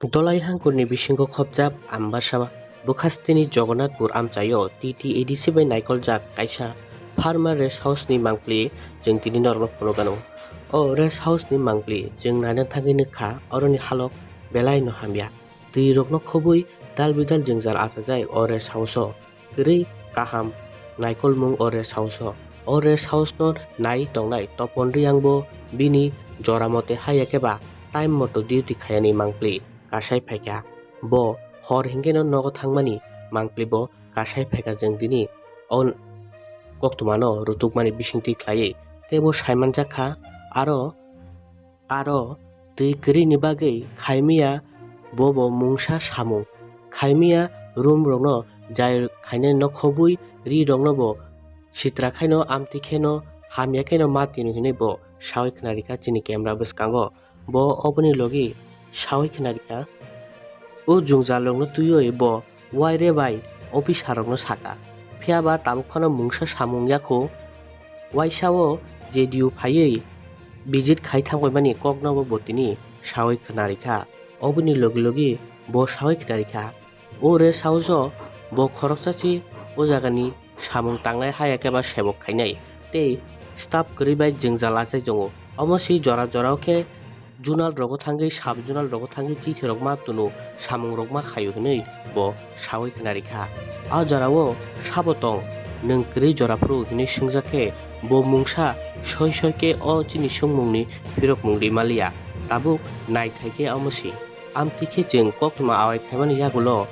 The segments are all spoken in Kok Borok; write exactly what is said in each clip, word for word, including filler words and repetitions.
Dolai hangkurni bisingo khopjak Ambasa bwkhasteni Jagannathpur amchaio T T A D C bai naikoljak kaisa pharma rest house ni mangpli chwng tini norokno phunukgano. O rest house ni mangpli chwng naina thangwi nukha, oroni halok belai no hamya. Twi rokno khobwi dal bidal jwngjal achajak o rest house o. Kwrwi kaham naikolmung o rest house o. O rest house no nai tongnai Topon Riyang bo bini jora mote haya khe ba time moto duty khaiyani mangpli kasai phaikha. Bo hor hinkhe no nogo thangmani mangpli bo kasai phaikha, chwng tini o koktwma no rutukmani bisingtwi khlaiwi teibo saimanjak kha. Aro Aro twi kwrwini bagwi khaimiya bobo mungsa samung. Khaimiya room rokno jai khainai nokhobwi ri rokno bo sitra khaino amtwi kheno hamya kheno ma tino hinwi bo sawi khna rikha chini camera bwskango. Bo oboni logi sawi khna rikha. O jwngjal rokno twiwi bo Waire bai officer rokno saka, phiya ba tabuk phano mungsa samung yakho. Waisa o J D U phaiwi visit khai thangbaimani kokno bo bo tini sawi khna rikha. Oboni logi logi bo sawi khna rikha. O rest house o bo khoroksa si o jagani samung tangnai haya khe ba sebok khainai tei staff kwrwi bai jwngjal achai tongo. Omo si jora jora o khe zonal rogo thangwi, sub zonal rogo thangwi chithi rok ma tunu, samung rok ma khaio hinwi bo sawi khna rikha. A jora o sabo tong, nwng kwrwi jora phuru hinwi swngjak khe bo mungsa soi soi khe o chini swngmung ni phirok mung ri maliya. Tabuk naithai khe omo si. Amtwi khe chwng koktwma awai khaimani yagulo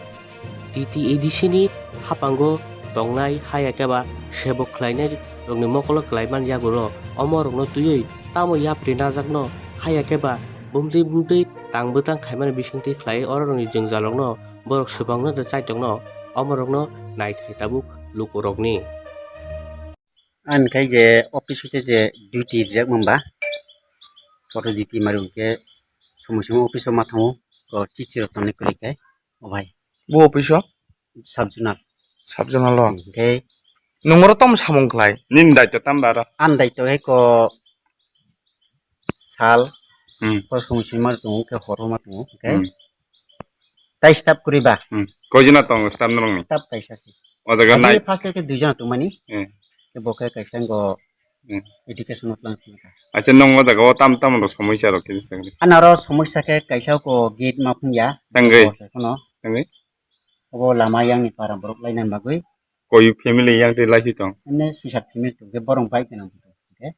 T T A D C ni haphango tongnai haya khe ba sebok khlainai rokni mokolo kwlaiman yagulo omo rokno twiwi tamo yapri najakno haya khe ba bumtwi bumtwi tang bwtang khaimani bisingtwi khlaiwi oro rokni jwngjal rokno borok swbangno da chaitokno omo rokno naithai tabuk luku rokni. Ani khai je office hoite je duty rijak mamba, photo duty mari hwnkhe somoi somoi office o ma thango, o chithi rok tongnai kwrwi khe, o bhai. Bo office o? Sub zonal. Sub zonal o? Hwnkhe nwng oro tamo samung khlai? Nini daityo tamo ba aro? Ani daityo hai ko sal, Hmm. Hor song sima tongo, khe horo ma tongo, khe Hmm. Tai staff kwrwi ba? Hmm. Koi jona tongo staff norokni? Staff kaisa se. O jaga nai- first khe dui jona tongmani. Hmm. Khe bo khe kaisa ngo Hmm. Education o plan khna kha. Acha, nwng o jaga o tam tam rok somosya rok khe se. Ani oro somosya khe kaisa ko gate ma phung ya. Tangwi? Bo khe kono. Tangwi? Obo lama yang ni para borok laina bagwi. Koi family yang twi lai tong? Ani sui sat family tong, khe borok bai khe nang. Khe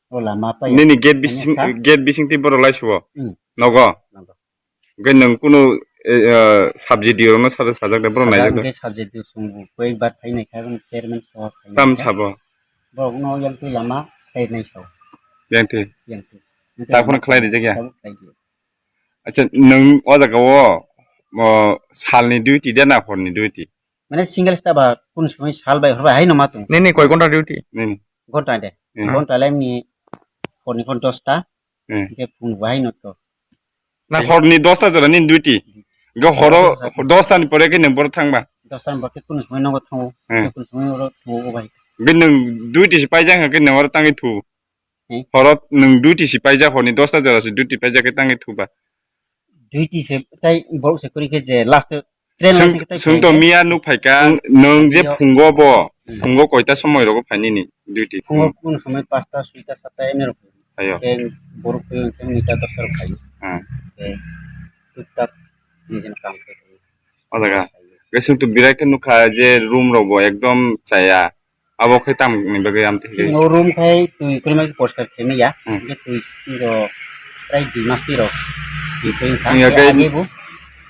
o lama pa ya. Nini gate bising, gate bising twi borok lai subo? Hmm. Nogo? Nogo. Hwnkhe nwng kunu, eh, eh, subject rokno sajak sajak de borok naijak de? Hwnkhe subject di sung bo koi bar phai nai kha, chairman sohor phai nai kha. Tam sabo? Borok no yang twi lama khlai nai sao. Yang twi? Yang twi. Hwnkhe tak phano lama khlai rijak ya? Tabuk khlai di. Acha, nwng o jaga o, o, salni duty de na horni duty? Mane single staff ba kun sumoi sal bai hor bai hai no ma tung. Nini koi ghonta duty? Nini. Ghonta de. Hmm. Ghonta le ni hor ni phone dosta. Hmm. Ke phone bai no to. Na hor ni dosta jora nini duty. Ge horo dosta ni pore ke nang bor thang ba. Dosta ni pore kun sumoi no thang. Hmm. Kun sumoi ro thang o bai. Ge nang duty si pai jang ke nang ro tangi thu. Hmm. Horo nang duty si pai ja hor ni dosta jora si duty pai ja ke tangi thu ba. Duty se tai borok se kuri ke je last Train Swng-, laising khe tei swngto khainai. Miya nuk phaikha, nwng je Yo. Phungo bo, Hmm. Phungo koita somoi rogo phainini duty? Phungo Hmm. Kun somoi pasta, soita, satta ene rok. Ayo. Tei borok twi wngkhe nita dosa rok khai. Hmm. Tei tuktak nijeni kam khai. O jaga. Ge swngto birai khe nukha je room rok bo ekdom chaya. Abo khe tamni bagwi amtwi khe? O room khai twi kwrwima khe poriskar khaimaya. Hmm. Hwnkhe twi twi rok prai dui mas twi rok twi kwrwi kha. Wngya khe age bo.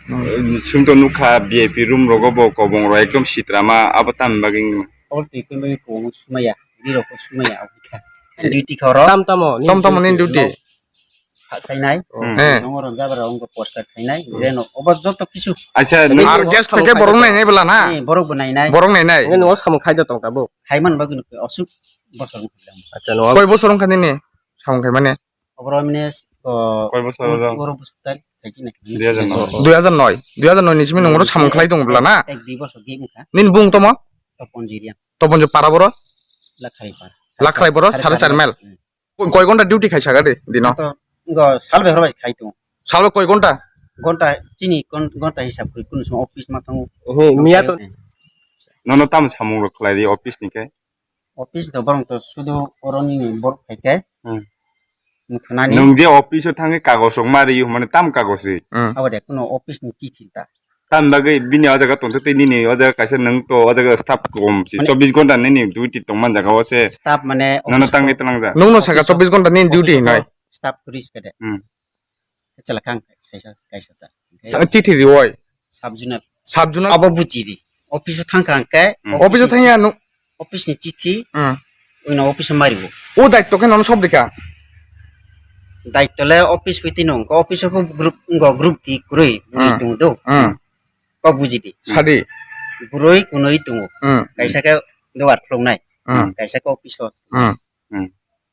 Swngto nukha V I P room rogo bo kobong rok ekdom sitrama, abo tamni bagwi wngma? Abo twi kwrwima khe kobong sumaya, ri rok bo sumaya abo kha. Duty kha oro. Tam tamo ni Tam tamo ni duty? Duty? Kha-, khainai. Hmm. Eh. Nongo rok jabra wngkha poster khainai, Hmm. Reno, obo joto kisu. Acha, Tei nung- Ar nongo guest samung phaikhe khai borok tongo. Nainai bwla na? Eh, borok bo nainai. Borok nainai. Nini o samung khai da tong tabuk? Khai man bagwi no aswk bosor wngkha. Acha, nongo Koi bosor wngkha nini samung khai mani? Oboro mane, o, Koi bosor oro? Oro bosor tai khai chini. Dui hajar noi. Dui hajar noi. Dui hajar noi ni simi nung oro samung khlai tongo bwla na? Ek dui bosor gate wngkha. Nini bung tamo? Topon Jiriang. Topon je para boro? Lakhari para. Lakhari boro, Sare sare char char mile. Mile. Hmm. Koi, koi ghonta duty khai saga de, dino? To, ngo, salbe horo bai khai tongo. Salbe koi ghonta? Gonta chini kon-, gonta hisab khe kunu song office ma thango. He, miya to. Nono tamo samung rok khlai di office ni khe? Office to borong to sudu oro nini borok khai khe. Hmm. Muthunani. Nwng je office o thangwi kagoj rok ma riyo, mane tam kagoj ri? Hmm. Abo de kuno office ni chithi ta. Tam bagwi bini o jaga tongsa tei nini o jaga kaisa nwng to o jaga staff kom si. Mane chobbish ghonta nini duty tong man jaga o se. Staff mane nono office tangwi ko- tlangjak. Nwng no saka office o, chobbish ghonta nini duty office o hinai. Staff kwrwi se de. Hmm. Chala kang kaisa, kaisa ta. Sa-, chithi riwoi. Sub zonal. Sub zonal? Abo buji di. Office o thang kang khe. Hmm. Office o thang ya no? Office ni chithi, hmm, uino office o mari bo. O daitto khe nono sob dikha? Daitto le office hui tino, ko office o group, ngo group di kwrwi, bini hmm, tung do. Hmm. Ko buji di. Sadi. Bwrwi kunui tungo. Hmm. Kaisa khe dugar khuluknai. Hmm. Kaisa khe office o. Hmm. Hmm.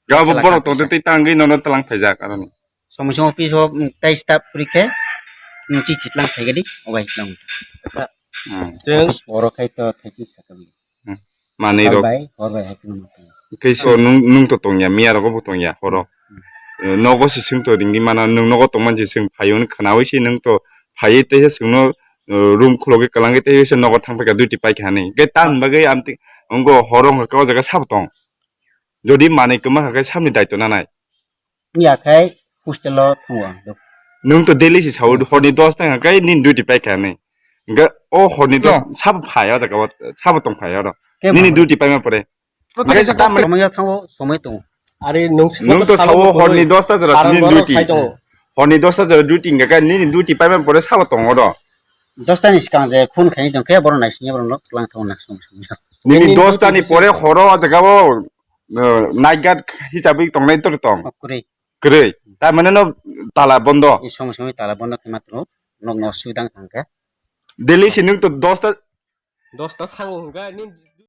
Gabo chala borok kang tongte kaisa. Tei tangwi nono tlang phaijak aroni. Somoi somoi office o, mm, tai staff kwrwi khe, mm, chithi tlang phai gadi, o bai tlang. Hmm. Chwng office oro khai to thaichi sakali. Hmm. Manwi rok. Hor bai, hor bai hai kheno ma tong. Khe so nwng, nwng to tongya, miya rogo bo tongya, horo. Hmm. Eh, nogo se swng to ringdi mana, nwng nogo tongman se swng phaio, khnaui se nwng to phaiwi tei se swngno, eh, room khulogwi kwlangwi tei se nogo thang phaikha, duty paikha hinwi. Khe tamni bagwi amtwi wngkha horo wngkha khe o jaga sabo tong. Jodi manwi kwma kha khe sabni daityo nanai. Wngya khai hostel o thango ang. Nwng to daily se sao, hmm, horni dos ta hwnka khe nini duty paikha hinwi. Hwnkhe o horni dos no sabo phai o jaga o, sabo tong phai oro. Khe nini ma duty paima pore. Hwnkhe kaisa tam somoi o thango, somoi tongo. Are nwng, nwng to sao horni dos ta jora se nini duty. Horni dos ta jora duty hwnkha khe nini duty paima pore sabo tongo oro. Dos ta ni swkang je phone khaini tong khe borok naisingya borok no twlang thango na somoi somoi. Nini dos ta ni pore horo o jaga o, eh, night guard hisabwi tongnai to tong. O kwrwi. Kwrwi. Tar mane no tala bondo. I song song tala bondo khe matro nok no sudang thang khe. Daily se nwng to dos ta. Dos ta thango hwnkhe nini